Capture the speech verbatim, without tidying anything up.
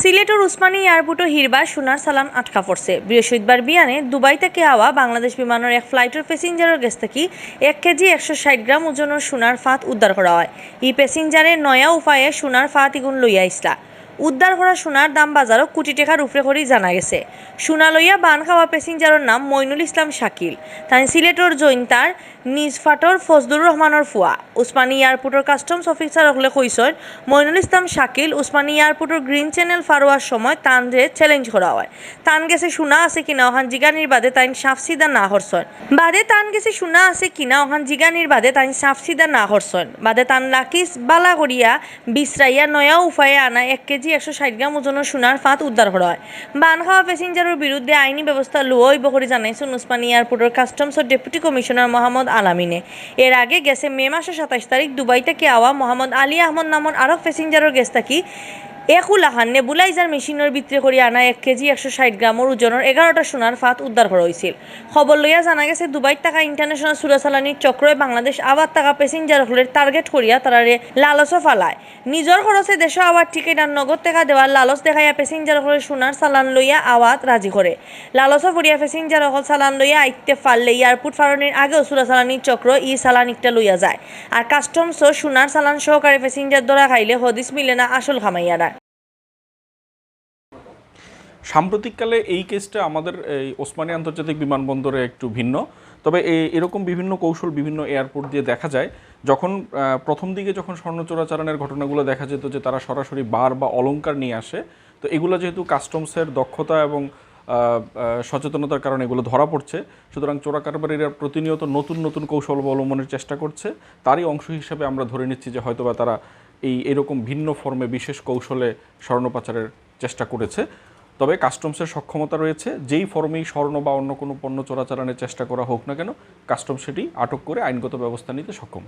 সিলেটর উসমানী এয়ারপোর্টো হিরবার সোনার চালান আটকা পড়ছে। বৃহস্পতিবার বিয়ানে দুবাই থাকি আওয়া বাংলাদেশ বিমানর এক ফ্লাইটর প্যাসেঞ্জারর গেছ থাকি এক কেজি একশো ষাইট গ্রাম ওজনর সোনার ফাত উদ্ধার করা অয়। ই প্যাসেঞ্জারে নয়া উপায়ে সোনার ফাত ইগুন লইয়া আইছলা। উদ্ধার করা সোনার দাম বাজারো কোটি টেকার উপরে করি জানা গেছে। সোনা লইয়া বান খাওয়া প্যাসেঞ্জারর নাম মইনুল ইসলাম শাকিল। তাইন সিলেটর জৈন্তার নিজ ফাটর ফজলুর রহমানর ফুয়া। উসমানী এয়ারপোর্টর কাস্টমস অফিসার অকলে কইছইন, মইনুল ইসলাম শাকিল উসমানী এয়ারপোর্টর গ্রিন চ্যানেল ফারোয়ার সময় তানরে চ্যালেঞ্জ করা অয়। তান গেছে সোনা আছে কিনা অখান জিগানির বাদে তাইন সাফ সিধা না করছইন। বাদে তান গেছে সোনা আছে কিনা অখান জিগানির বাদে তাইন সাফ সিধা না করছইন। বাদে তান লাকিস বালা করিয়া বিছরাইয়া নয়া উপায়ে আনা এক কেজি একশো ষাইট গ্রাম ওজনর সোনার ফাত উদ্ধার করা অয়। বান খাওয়া প্যাসেঞ্জারর বিরুদ্ধে আইনি ব্যবস্থা লওয়া অইবো করি জানাইছইন উসমানী এয়ারপোর্টর কাস্টমসর ডেপুটি কমিশনার মোহাম্মদ আলামিনে। এর আগে গেছে মে মাসর সাতাইশ তারিখ দুবাই থাকি আওয়া মোহাম্মদ আলী আহমদ নামর আরক প্যাসেঞ্জারর গেছ থাকি একুলাখান নেবুলাইজার মেশিনর ভিতরে করি আনা এক কেজি একশো ষাইট গ্রামর ওজনর এগারোটা সোনার ফাত উদ্ধার করা অইছিল। খবর লইয়া জানা গেছে, দুবাইত থাকা ইন্টারন্যাশনাল চুরাচালানির চক্রয় বাংলাদেশ আওয়াত থাকা প্যাসেঞ্জার অকলরে টার্গেট করিয়া তারারে লালচো ফালায়। নিজর খরচে দেশো আওয়ার টিকিট আর নগদ টেকা দেওয়ার লালচ দেখাইয়া প্যাসেঞ্জার অকলরে সোনার চালান লইয়া আওয়াত রাজি করে। লালচো পড়িয়া প্যাসেঞ্জার অকল চালান লইয়া আইতে পারলে এয়ারপোর্ট ফারনির আগেও চুরাচালানির চক্র ই চালান ইকটা লইয়া যায়। আর কাস্টমসও সোনার চালান সহকারে প্যাসেঞ্জার ধরা খাইলে হদিস মিলে না আসল কামাইয়ারার। সাম্প্রতিককালে এই কেসটা আমাদের এই ওসমানী আন্তর্জাতিক বিমানবন্দরে একটু ভিন্ন। তবে এ-, এরকম বিভিন্ন কৌশল বিভিন্ন এয়ারপোর্ট দিয়ে দেখা যায়। যখন, আহ, প্রথম দিকে যখন স্বর্ণ চোরাচালানের ঘটনাগুলো দেখা যেত যে তারা সরাসরি বার বা অলংকার নিয়ে আসে, তো এগুলো যেহেতু কাস্টমসের দক্ষতা এবং, আহ, আহ, সচেতনতার কারণে এগুলো ধরা পড়ছে, সুতরাং চোরা কারবারিরা প্রতিনিয়ত নতুন নতুন কৌশল অবলম্বনের চেষ্টা করছে। তারই অংশ হিসেবে আমরা ধরে নিচ্ছি যে হয়তোবা তারা এই এরকম ভিন্ন ফর্মে বিশেষ কৌশলে স্বর্ণ পাচারের চেষ্টা করেছে। তবে কাস্টমসের সক্ষমতা রয়েছে, যেই ফর্মেই স্বর্ণ বা অন্য কোনো পণ্য চোরাচালানের চেষ্টা করা হোক না কেন, কাস্টমস সেটি আটক করে আইনগত ব্যবস্থা নিতে সক্ষম।